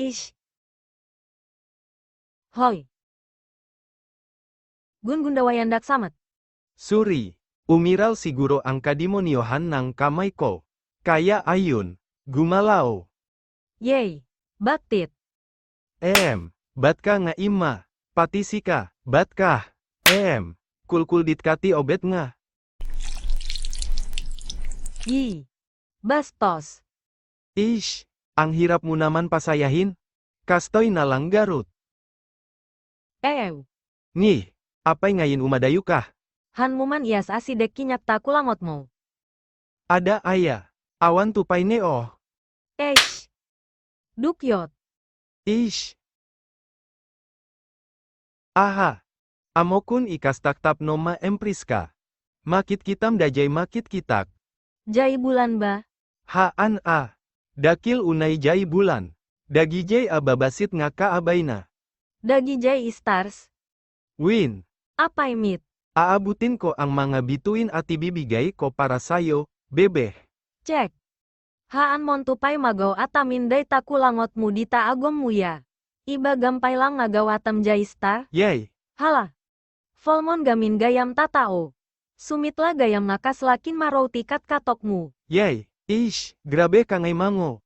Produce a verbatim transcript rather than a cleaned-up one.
Ish. Hoy. Gungundawayandak samet. Sorry, umiral siguro ang kademonyohan ng kamay ko. Kaya ayun, gumalaw. Yay. Bakit? Em, bat ka nga Emma, pati sika, bat ka. Em, kulkuldit ka ti ubet nga. Yee. Bastos. Ish, ang hirap mo naman pasayahin. Kastoy na lang garut. Ew. Ngi, apay ngayen umadayo ka? Hanmo man iyas asidek kinyak ta kulangot mo. Ada aya, awan to pay ne oh. Eish. Dukyot. Ish. Aha. Ammokon ikastak tapno maempris ka. Makitkitam daydiay makitkitak. Jay bulan ba? Haan a. Dakkel unay jay bulan. Dagijay a babasit nga kaabayna. Dagijay stars? Wen. Apay met? Aabutin ko ang mga bituin a ti bibigay ko para sayo, bebe. Check. Haan monto pay magaw-at amin dayta kulangot mo dita agom mo ya. Ibagam pay lang nga gawatam jay star? Yay. Hala. Falmon gamin gayam ta tao. Sumitla gayam nga kasla kinmaro ti katkatok mo. Yay. Ish, grabe ka ngay mango.